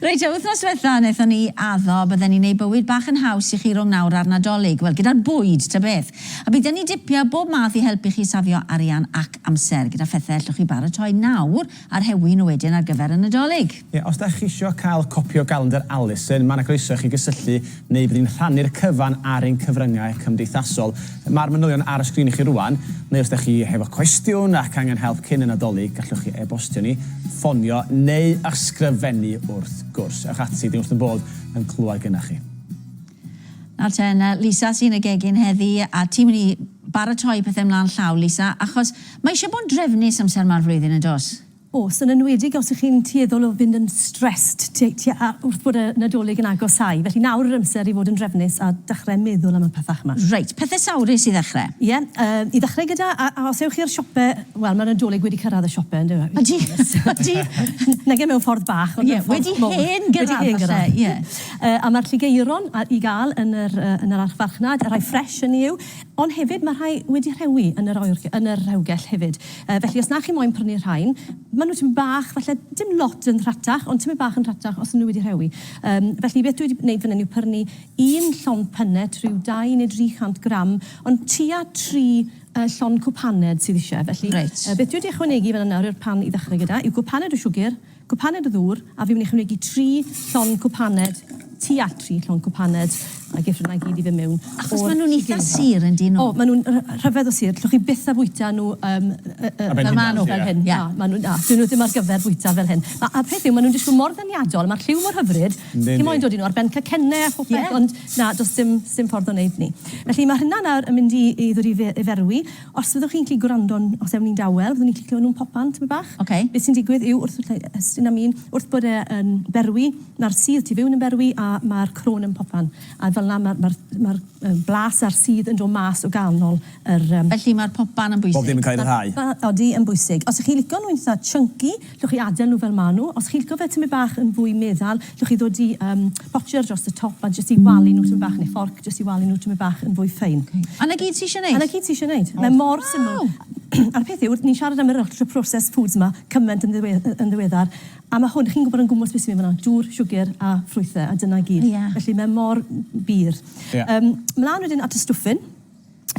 Reit te, wythnos dwetha wnaethon ni addo bydden ni'n neud bywyd bach yn haws i chi rhwng nawr a'r Nadolig, wel gyda'r bwyd ta beth. A bydd 'da ni dipia bob math i helpu chi safio arian ac amser, gyda phethe allwch chi baratoi nawr a rhewi nhw wedyn ar gyfer y Nadolig. Ie, os dach chi isio cael copi o galendr Alison, ma' 'na groeso i chi gysylltu neu bydd ni'n rhannu'r cyfan ar ein cyfryngau cymdeithasol. Mae'r manylion ar y sgrin i chi rwan, neu os dach chi hefo cwestiwn ac angen help cyn y Nadolig, gallwch chi e-bostio ni, ffonio neu ysgrifennu wrth gwrs. Ewch ati, dwi wrth 'y bodd yn clywed gynna chi. Nawr ten, Lisa sy'n y gegin heddi, a ti'n mynd i baratoi pethau mlaen llaw, Lisa, achos mae eisiau bod yn drefnus amser 'ma'r flwyddyn, yn does? Oes, yn enwedig os ych chi'n tueddol o fynd yn stressed tu- tu- a wrth bod y Nadolig yn agosáu. Felly nawr yw'r amser i fod yn drefnus a dechrau meddwl am y pethau yma. Reit, pethau sawrus i ddechrau. Ie, yy, i ddechrau gyda, a, a os ewch chi'r siope, wel, mae'r Nadolig wedi cyrraedd y siope, yndyw e? Ydy, ydy. Nage mewn ffordd bach, ond Ie, mewn ffordd wedi mowr. hen Wedi gyrraedd hen falle, gyrraedd. ie. Yy, a mae'r lligeiron a- i gael yn yr, yy, yn yr archfarchnad, y rhai ffresh hynny yw, Ond hefyd mae rhai wedi rhewi yn yr oer, yn yr rhewgell hefyd. Yy felly os na chi moyn prynu rhain, ma' nhw tipyn bach falle, dim lot yn rhatach, ond tipyn bach yn rhatach os 'yn nhw wedi rhewi. Yym felly beth dwi wedi wneud fan 'yn yw prynu un llond punnet, rhyw 2 neu 300 gram, ond tua tri yy llond cwpaned sydd isie. Felly... Reit. ...yy beth dwi wedi ychwanegu fan 'yn nawr i'r pan i ddechrau gyda yw cwpaned o siwgr, Cwpaned o ddŵr, a fi'n mynd i ychwanegu tri llond cwpaned, tua tri llond cwpaned, a geith hwnna gyd i fynd mewn. Achos maen nhw'n eitha sur yn dyn nhw? O, maen nhw'n rhyfedd o sur. Allwch chi byth a fwyta nhw yym yy yy fel maen nhw. Fel hyn. Na, maen nhw, na, dyn nhw ddim ar gyfer bwyta fel hyn. A a'r peth yw, maen nhw'n disgwyl mor ddeniadol, ma'r lliw mor hyfryd, chi moyn dod i nhw ar ben cacennau a phopeth, ond na, does dim, sdim ffordd o wneud 'ny. Felly ma' hynna nawr yn mynd i i ddod i fe- i ferwi. Os fyddwch chi'n gallu gwrando'n, os ewn ni'n dawel, fyddwn ni'n gallu clywed nhw'n popan tipyn bach. Ok. Beth sy'n digwydd yw, wrth estyn am un, wrth bod e yn berwi, mae'r sudd tu fewn yn berwi a mae'r crôn yn popan. A fel 'na mae'r mae'r mae'r yym blas a'r sudd yn dod mas o ganol yr yym... Felly mae'r popan yn bwysig. Bob dim yn cael ei ryddhau. Odi, yn bwysig. Os 'ych chi'n licio nhw'n itha chunky, llwch chi adael nhw fel maen nhw. Os chi'n licio fe tymed bach yn fwy meddal, llwch chi ddod i yym potsier dros y top a jyst i walu nhw tymed bach, neu fforc jyst i walu nhw tymed bach yn fwy ffein. A 'na gyd ti eisiau neud? A 'na gyd ti eisiau neud. Mae mor syml. A'r peth yw, ni'n siarad am yr ultra processed foods 'ma cymaint yn ddiwe- yn ddiweddar, a ma' hwn, chi'n gwybod yn gwmws beth sy'n mynd fan'na, dŵr, siwgr a ffrwythau, a dyna gyd. Ie. Felly mae mor bur. Ie. Yym, mlaen wedyn at y stwffin.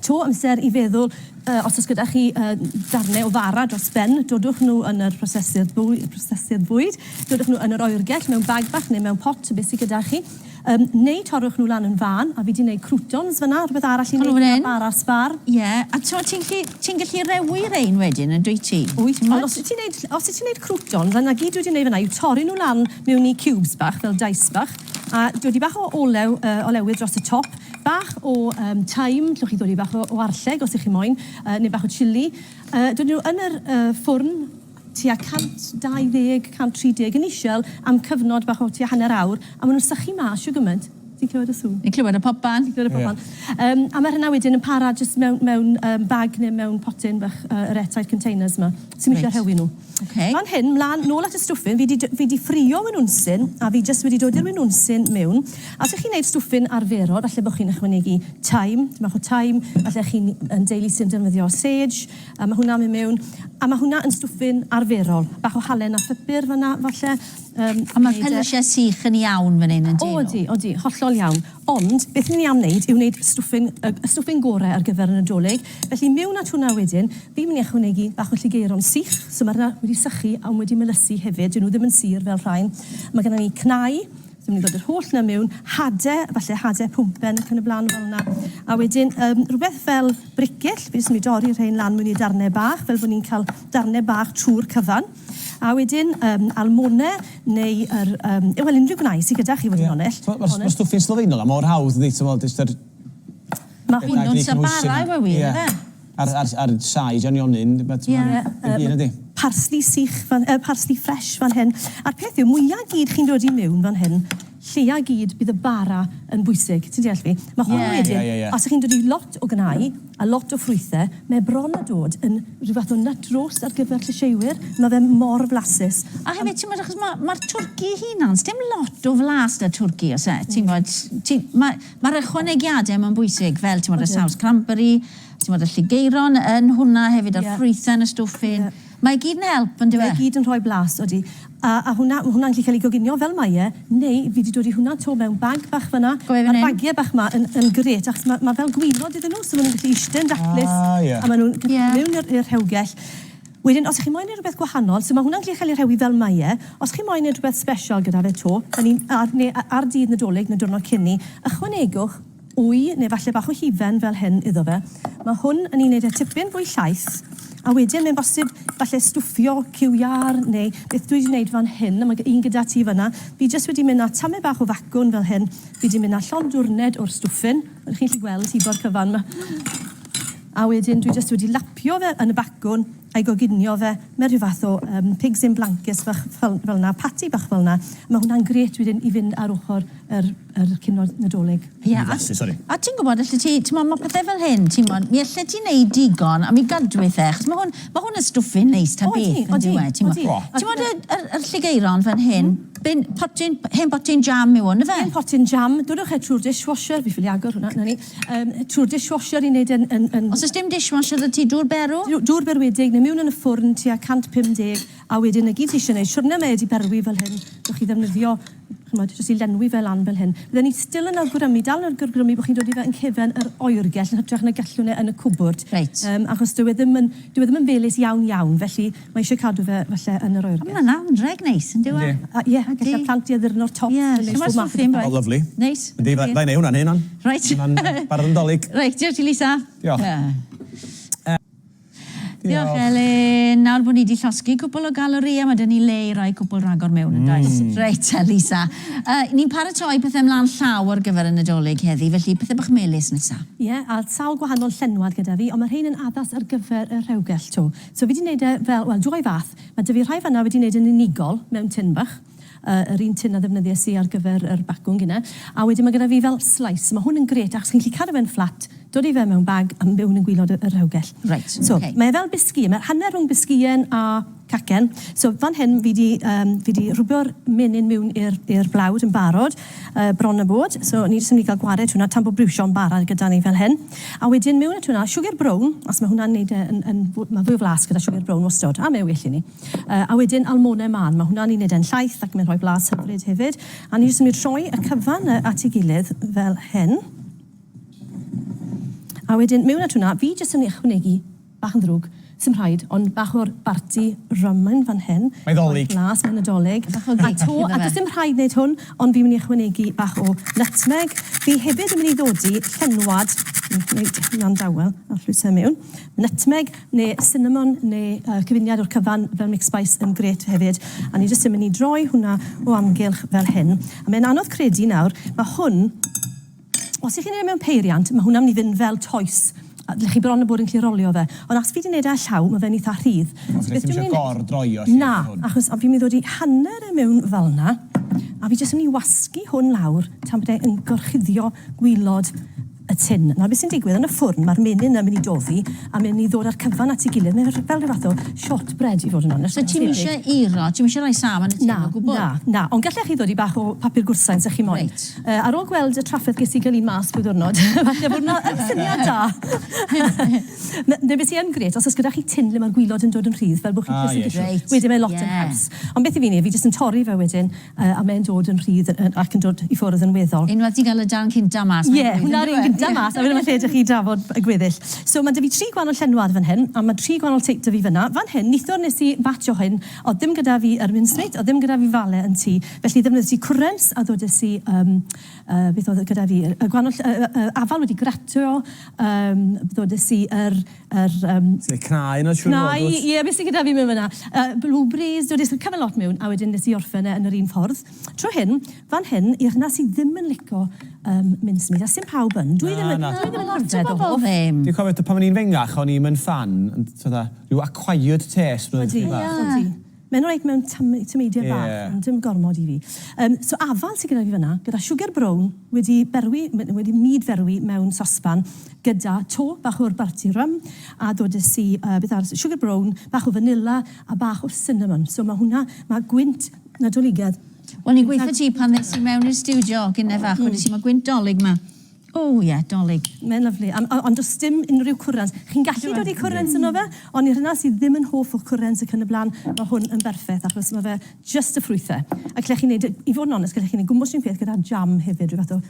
'To amser i feddwl yy os oes gyda chi yy darnau o fara dros ben, dodwch nhw yn yr prosesydd bwy- prosesydd bwyd, dodwch nhw yn yr oergell mewn bag bach neu mewn pot, beth sydd gyda chi. Yym neu torrwch nhw lan yn fân, a fi 'di neud croutons fan'na, rhywbeth arall i neud gyda bara sbâr. Ie, a t'mod ti'n gallu ti'n gallu rewi rein wedyn yn dwyt ti? Wyt, ond os wyt ti'n neud os wyt ti'n neud croutons, a 'na gyd dwi 'di neud fan'na yw torri nhw lan mewn i cubes bach, fel dice bach, a dodi bach o olew yy olewydd dros y top, Bach o yym thyme, llwch chi ddodi bach o o arlleg os 'ych chi moyn, yy neu bach o chilli. Yy dod nhw yn yr yy ffwrn tua 120, 130 yn isiel am cyfnod bach o tua hanner awr, a ma' nhw'n sychu mas shw gymaint. Ti'n clywed y sŵn? Ni'n clywed y popan. Ti'n clywed y popan. Yym a ma' rheina wedyn yn para jyst mewn mewn yym bag neu mewn potyn bach yy yr airtight containers 'ma. Sim isie rhewi nhw. Ok. Fan hyn, mlan, nôl at y stwffin, fi 'di fi 'di ffrio winwnsyn, a fi jyst wedi dod i'r winwnsyn miwn. A os 'ych chi'n neud stwffin arferol, falle bo' chi'n ychwanegu thyme, tipyn bach o thyme, falle chi'n yn deulu sy'n defnyddio sage, a ma' hwnna'n mynd miwn. A ma' hwnna yn stwffin arferol. Bach o halen a phupur fan'na falle, yym. A ma'r perlysie sych yn iawn fan 'yn yndyn nhw? O ydi, odi, hollol iawn. Ond, beth ni am wneud yw wneud stwffin, y stwffin gore ar gyfer y Nadolig. Felly, miwn at hwnna wedyn, fi'n mynd i ychwanegu bach o lligeiron sych, so mae rheina wedi sychu ond wedi melysu hefyd, dyn nhw ddim yn sur fel rhain. Mae gennym ni cnau, so ni'n mynd i ddod yr holl 'na miwn, hade, falle hade pwmpen ac yn y blaen fel 'na. A wedyn, yym, rhywbeth fel bricyll, fi jyst yn mynd i dorri rhein lan mewn i darnau bach, fel bod ni'n cael darnau bach trwy'r cyfan. A wedyn yym almone neu yr yym wel unrhyw gnau sy gyda chi fod yn onest. Ie. Ma'r ma'r stwffin sylfaenol 'na mor hawdd yndi t'mod jyst yr... Ma' hwnnw'n sa bara yw e wir yfe? A'r a'r a'r saig a'r nionyn ma' t'mod... Ie. Dim byd yndi? Parsli sych fan yy parsli ffresh fan hyn. A'r peth yw mwya gyd chi'n dod i miwn fan hyn lleia gyd bydd y bara yn bwysig. Ti'n deall fi? Ma' hwn wedyn... Ie ie ie. ...os 'ych chi'n dod i lot o gnau a lot o ffrwythe, mae bron a dod yn rhyw fath o nut roast ar gyfer llysieuwyr. Ma' fe mor flasus. A hefyd t'mod achos ma' ma'r twrci 'i hunan, sdim lot o flas 'da twrci o's e? Ti'n gwbod ti ma' ma'r ychwanegiade ma'n bwysig fel t'mod y saws cranberry, t'mod y lligeiron yn hwnna hefyd a'r ffrwythe yn y stwffin. Mae i gyd yn help, yn dyw e? Mae i gyd yn rhoi blas, odi. A, a hwnna, ma' hwnna'n gallu cael ei goginio fel mae e, neu fi 'di dod i hwnna 'to mewn bag bach fan'na. Go fe fan Ma'r bagie bach 'ma yn yn grêt achos ma' ma' fel gwinod iddyn nhw, so ma' nhw'n gallu ishte yn daclus. Ah, ie. A ma' nhw'n gallu Ie. mewn i'r i'r rhewgell. Wedyn, os 'ych chi moyn neud rhywbeth gwahanol, so ma' hwnna'n gallu cael ei rhewi fel mae e, os chi moyn neud rhywbeth sbesial gyda fe 'to, 'dan ni'n ar ne' ar dydd Nadolig neu diwrnod cyn 'ny, ychwanegwch wy neu falle bach o hufen fel hyn iddo fe. Mae hwn yn ei wneud e tipyn fwy llaith, a wedyn mae'n bosib falle stwffio cyw iâr neu beth dwi 'di wneud fan hyn, a mae un gyda ti fan'na, fi jyst wedi mynd â tamed bach o facwn fel hyn, fi 'di mynd â llond dwrned o'r stwffin, ydych chi'n gallu gweld hibo'r cyfan 'ma, a wedyn dwi jyst wedi lapio fe yn y bacwn a'i goginio fe mewn rhyw fath o yym pigs in blancets bach fel fel 'na, patty bach fel 'na, a ma' hwnna'n grêt wedyn i fynd ar ochr yr yr cinio Nadolig. Ie, a... Blasu, sori. A ti'n gwybod, allet ti, t'mod, ma' pethe fel hyn, t'mod, mi allet ti neud digon a mi gadwith e, achos ma' hwn, ma' hwn yn stwffin neis ta beth, yn dyw e, t'mod. Odi, odi. T'mod y yr yr llugaeron fan hyn, bin, potyn, hen botyn jam yw hwn, yfe? Hen potyn jam, dodwch e trwy'r dishwasher, fi ffili agor hwnna, 'na ni, yym, trwy'r dishwasher i neud e'n yn yn... Os o's dim dishwasher 'da ti, dŵr berw? Dŵr berwedig, neu miwn yn y ffwrn tua 150, a wedyn 'na gyd ti isie neud, siwrne mae e 'di berwi fel hyn, gewch chi ddefnyddio chimod, jyst i lenwi fe lan fel hyn. Bydden ni still yn awgrymu, dal yn awgrymu bod chi'n dod i fe yn cefen yr oergell yn hytrach na gallwn e yn y cwbwrd. Reit. Yym, achos dyw e ddim yn, dyw e ddim yn felys iawn iawn, felly mae eisiau cadw fe falle yn yr oergell. Ond mae'n anrheg neis, yn dyw e? Yndi. A ie, gallai plant i addurno'r top. Ie, lle mae'r stwffin boi? O, lyfli. Neis. Yndi, fydda i'n neud hwnna'n hyn, on. Reit. Hwnna'n barod yn Dolig. Reit, diolch ti Lisa. Diolch. Ie. Diolch Elin. Nawr bod ni wedi llosgi cwpl o galorïau, mae 'da ni le i roi cwpl rhagor mewn, yn does? Reit te, Lisa. Yy, ni'n paratoi pethau ymlaen llaw ar gyfer y Nadolig heddi, felly pethau bach melys nesa. Ie, a sawl gwahanol llenwad gyda fi, ond mae rhein yn addas ar gyfer y rhewgell 'to. So fi 'di neud e fel, wel, dwy fath. Mae 'da fi rhai fan'na wedi neud yn unigol, mewn tin bach. Yy, yr un tin a ddefnyddiais i ar gyfer yr bacwn gynne. A wedyn mae gyda fi fel slice. Mae hwn yn grêt achos chi'n gallu cadw fe'n fflat, dod i fe mewn bag a mewn yn gwilod y, y rhewgell. Reit, So, ocê. mae e fel bisgïen. Mae hanner rhwng bisgïen a cacen. So, fan hyn fi 'di yym fi 'di rwbio'r menyn mewn i'r i'r blawd yn barod, yy bron a bod. So, ni jyst yn mynd i gael gwared hwnna tan bod briwsion bara gyda ni fel hyn. A wedyn mewn at hwnna, siwgr brown, os mae hwnna'n neud e yn yn fw- ma' fwy o flas gyda siwgr brown wastod, a mae well i ni. Yy a wedyn almonau mân, ma' hwnna'n ei wneud e'n llaith ac mae'n rhoi blas hyfryd hefyd. A ni jyst yn mynd i troi y cyfan yy at ei gilydd fel hyn. A wedyn mewn at hwnna, fi jyst yn mynd i ychwanegu, bach yn ddrwg, sim rhaid, ond bach o'r barti ramen fan hyn. Mae'n Ddolig. Rhoi blas, mae'n Nadolig. Bach o gic A 'to, iddo a fe. does dim rhaid wneud hwn, ond fi'n mynd i ychwanegu bach o nutmeg. Fi hefyd yn mynd i ddodi llenwad, wneud hwnna'n dawel, a llwyso e mewn. Nutmeg neu cinnamon neu yy cyfuniad o'r cyfan fel mixed spice yn grêt hefyd. A ni jyst yn mynd i droi hwnna o amgylch fel hyn. A mae'n anodd credu nawr, ma' hwn, os 'ych chi'n neud e mewn peiriant, ma' hwnna'n mynd i fynd fel toes. A dylech chi bron a bod yn gallu rolio fe. Ond os fi 'di neud e â llaw, ma' fe'n itha rhydd. O, so ti'm isio gor-droio 'lly? Na, achos a fi'n mynd i ddod i hanner e mewn fel 'na, a fi jyst yn mynd i wasgu hwn lawr tan bod e yn gorchuddio gwilod y tin. Nawr beth sy'n digwydd yn y ffwrn, mae'r menyn yna'n mynd i doddi a mae'n mynd i ddod â'r cyfan at ei gilydd. Mae'n fel rhyw fath o shortbread i fod yn onest. So ti'm eisiau iro, ti'm eisiau rhoi saf yn y tin Na, o gwbl? na, na. Ond gallech chi ddod i bach o papur gwrthsain 'sa chi moyn. Reit. Yy, ar ôl gweld y trafferth ges i gael un mas rhyw ddiwrnod, falle bod hwnna yn syniad da. Neu beth sy yn grêt, os oes gyda chi tin le mae'r gwilod yn dod yn rhydd, fel bod chi Ah, jyst yn ie, gallu... Reit, Wedyn mae lot yn ie. haws. Ond beth i fi'n neud, fi jyst yn torri fe wedyn, Yy a mae'n dod yn rhydd ac yn dod i ffwrdd yn weddol. Unwaith ti'n cael y darn cynta mas. Ie, hwnna'r un gynta mas, a wedyn mae lle 'da chi drafod y gweddill. So ma' 'da fi tri gwahanol llenwad fan hyn, a ma' tri gwahanol teip 'da fi fan'na. Fan hyn, nithwr nes i batio hyn, o'dd ddim gyda fi yr mincemeat, o'dd ddim gyda fi fale yn tŷ, felly ddefnyddiais i cwrens a ddodes i yym yy beth o'dd gyda fi, y gwahanol ll- yy yy afal wedi gratio, yym ddodes i yr Yr yym... Ti'n neud cnau yna siŵr o fod Cnau, wyt? ie, beth sy gyda fi mewn fan'na? Yy blueberries, dwi 'di cymaint lot mewn, a wedyn nes i orffen e yn yr un ffordd. Tro hyn, fan hyn, i'r rhna sy ddim yn lico yym mincemeat, a sim pawb yn, dwi ddim yn, Na, na. dwi ddim yn Lot o rhyfedd o bobl hoff. ddim. Dwi'n cofio pan o'n i'n fengach o'n i'm yn ffan, ond fatha rhyw acquired taste pan o'n i'n Odi, bach. odi. Mae'n reit mewn tameidiau bach, ond dim gormod i fi. Yym, so afal sy gyda fi fan'na, gyda siwgr brown wedi berwi, wedi mud-ferwi mewn sosban, gyda to bach o'r barti rum, a ddodes i, yy, beth arall, siwgr brown, bach o vanilla, a bach o cinnamon. So ma' hwnna, ma' gwynt Nadoligaidd. Wel, o'n i'n gweutho ti pan ddes i mewn i'r stiwdio gynne fach, wedes i, ma' gwynt 'Dolig 'ma. O ie, 'Dolig. Mae'n lyfli. A, a, ond does dim unrhyw cwrans. Chi'n gallu dod i cwrans yno fe, ond i'r rheina sydd ddim yn hoff o cwrans ac yn y blaen, mae hwn yn berffaith achos mae fe jyst y ffrwythau. A gallech chi wneud, i fod yn onest, gallech chi wneud gwmws un peth gyda jam hefyd, rhyw fath o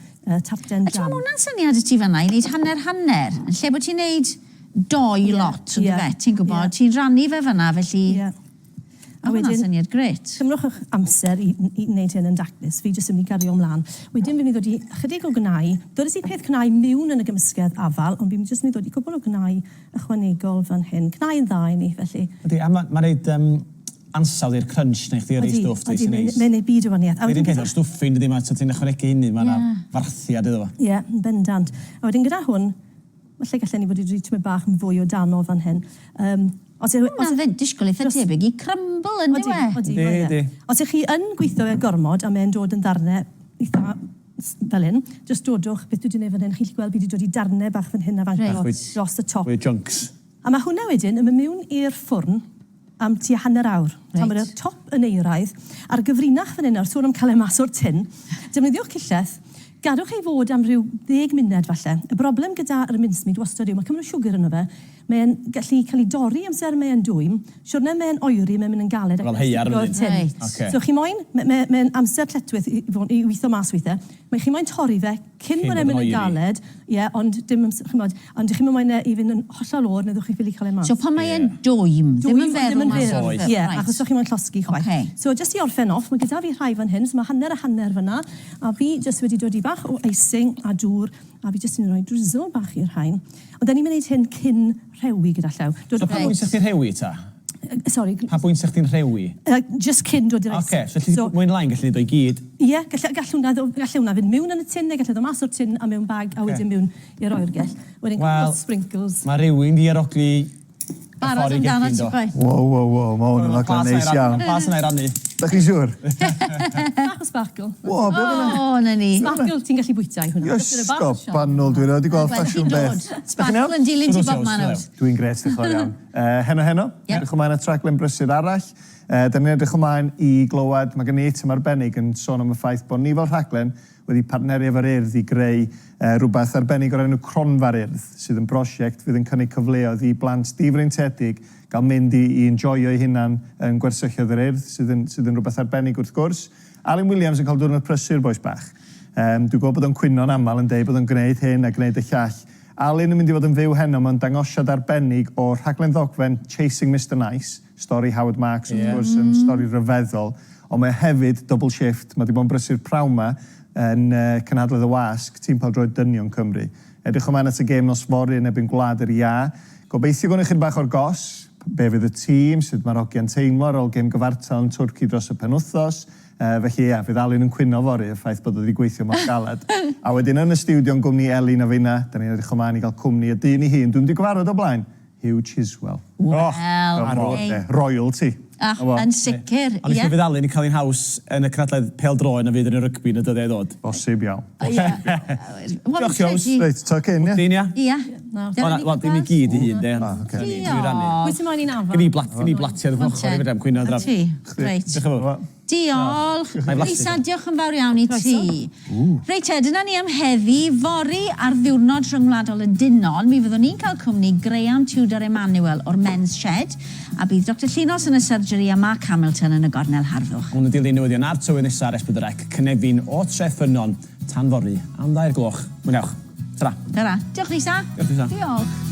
tarten A jam. ti'n meddwl, ma' hwnna'n syniad i ti fan'na, i wneud hanner hanner, yn lle bod ti'n wneud dou lot, on'd yfe, ti'n gwybod, ti'n rannu fe fan'na, felly... Ie. A wedyn... Hwnna'n syniad grêt. Cymrwch eich amser i i wneud hyn yn daclus. Fi jyst yn mynd i gario mlân. Wedyn fi'n mynd i ddod i chydig o gnau. Dodes i peth cnau miwn yn y gymysgedd afal, ond fi'n jyst mynd i ddod i cwpl o gnau ychwanegol fan hyn. Cnau yn dda i ni, felly. Ydy, a ma' ma'n roid yym ansawdd i'r crunch 'na i chdi ar ei stwff di, sy'n neis. Ydy, mae'n neud byd o waniaeth. Yr un peth efo'r stwffin dydi, ma' t'od ti'n ychwanegu hynny, ma' 'na farthiad iddo fo. Ie, yn bendant. A wedyn gyda hwn, Falle gallen ni fod wedi rhoi tymed bach yn fwy o dano fan hyn. Yym, os yw... Hwnna'n dde- disgwyl eitha tebyg i crumble yn dyw e? Odi, odi, mae e. Os ych chi yn gweithio fe gormod a mae'n dod yn ddarnau eitha fel hyn, jyst dodwch beth dwi 'di wneud fan hyn, chi'n gallu gweld fi 'di dodi darnau bach fan hyn a fan 'co dros y top. Fwy o chunks. A ma' hwnna wedyn yn mynd mewn i'r ffwrn am tua hanner awr. Tan bod y top yn euraidd. A'r gyfrinach fan hyn nawr, sôn am cael e mas o'r tin, defnyddiwch cillell, gadwch ei fod am ryw ddeg muned falle. Y broblem gyda'r mincemeat wastad yw, mae cymaint o siwgr yno fe, mae e'n gallu cael ei dorri amser mae e'n dwym, siwrne mae e'n oeri, mae'n mynd yn galed ac yn sticio i'r tin. Reit. So chi moyn, mae'n amser lletchwith i i weithio mas weithiau, mae chi moyn torri fe Cyn bod e'n mynd yn galed, ie, ond dim amser, chimod, ond 'dych chi'm yn moyn e i fynd yn hollol oer neu ddewch chi ffili cael e mas. So pan mae e'n dwym, ddim yn ferw mas o'r Ie, achos 'dych chi moyn llosgi chwaith. So jyst i orffen off, mae gyda fi rhai fan hyn, so mae hanner a hanner fan'na, a fi jyst wedi dod i bach o icing a dŵr, a fi jyst yn rhoi drizzle bach i'r rhain. Ond 'dan ni'm yn neud hyn cyn rhewi gyda llaw. So pa bwynt 'sa chdi'n rhewi ta? Sori? Pa bwynt 'sa chdi'n rhewi? Jyst cyn dod i'r icing. Ocê, so elli di mwy neu lai'n gallu neud o i gyd? Ie, gall gall hwnna ddo- gall hwnna fynd miwn yn y tin neu gall e ddod mas o'r tin a mewn bag a wedyn miwn i'r oergell. Wedyn cwpl o sprinkles. Wel, ma' rywun 'di arogli y Barod ffordd i amdano gegin ti do? chwaith. Wow, wow, wow, ma' hwn yn raglen neis iawn. Ma' plas yna i rannu. Dach chi'n siŵr? Bach o sparkle. Wo, be' o'dd hwnna? O, 'na ni. Sparkle ti'n gallu bwyta i hwnna. Iesgob, banwl, dwi rioed 'di gweld ffasiwn beth. Sparkle yn dilyn ti bobman nawr. Dwi'n grêt, diolch yn fawr iawn. Heno heno, edrych ymlaen at raglen brysur arall. Dan ni'n edrych ymlaen i glywed, mae gen i eitem arbennig yn sôn am y ffaith bod ni fel rhaglen wedi partneru efo'r Urdd i greu rhywbeth arbennig o'r enw Cronfa'r Urdd, sydd yn brosiect fydd yn cynnig cyfleoedd i blant difreintiedig gael mynd i i enjoio eu hunan yn gwersylloedd yr Urdd, sydd yn sydd yn rhywbeth arbennig wrth gwrs. Alun Williams yn cael diwrnod prysur, bois bach. Yym, dwi'n gwybod bod o'n cwyno'n aml yn deud bod o'n gwneud hyn a gwneud y llall. Alun yn mynd i fod yn fyw heno mewn dangosiad arbennig o rhaglen ddogfen Chasing Mister Nice, stori Howard Marks wrth gwrs yn stori ryfeddol, ond mae o hefyd double shift, mae 'di bod yn brysur pnawn 'ma yn cynhadledd y wasg, tîm pêl-droed dynion Cymru. Edrych ymlaen at y gêm nos fory yn erbyn Gwlad yr Iâ. Gobeithio gawn ni chydig bach o'r goss, be fydd y tîm, sut mae'r hogiau'n teimlo ar ôl gêm gyfartal yn Twrci dros y penwythnos. Felly ia, fydd Alun yn cwyno fory y ffaith bod o 'di gweithio mor galed. A wedyn yn y stiwdio yn gwmni Elin a finna, 'dan ni'n edrych ymlaen i gael cwmni y dyn ei hun, dwi'm 'di gyfarfod o blaen, Huw Chiswell. Wel, Come on, royalty. Ach, yn sicr, ie. Ond i fydd Alun yn cael hi'n haws yn y cynhadledd pêl-droed na fydd yn y rygbi yn y dyddiau i ddod. Bosib iawn. Ie. Diolch Yws. Reit, tuck in, ie? Pwdin, ia? Ia. Wel, dim i gyd i hun, de. Diolch. Pwy sy'n moyn un afal? Gen i blatiad wrth ochr i fedra i'm cwyno A ti? Reit. Diolch yn fawr. Diolch. Lisa, diolch yn fawr iawn i ti. Reit te, dyna ni am heddi. Fory ar Ddiwrnod Rhyngwladol y Dynon, mi fyddwn ni'n cael cwmni Graham Tudor Emmanuel o'r Men's Shed, a bydd Doctor Llinos yn y surgery a Mark Hamilton yn y gornel harddwch. Hwn yn dilyn newyddion a'r tywydd nesa ar S4C, cynefin o Treffynnon tan fory am dair gloch. Mwynhewch. Tara. Tara. Diolch Lisa. Diolch Lisa. Diolch.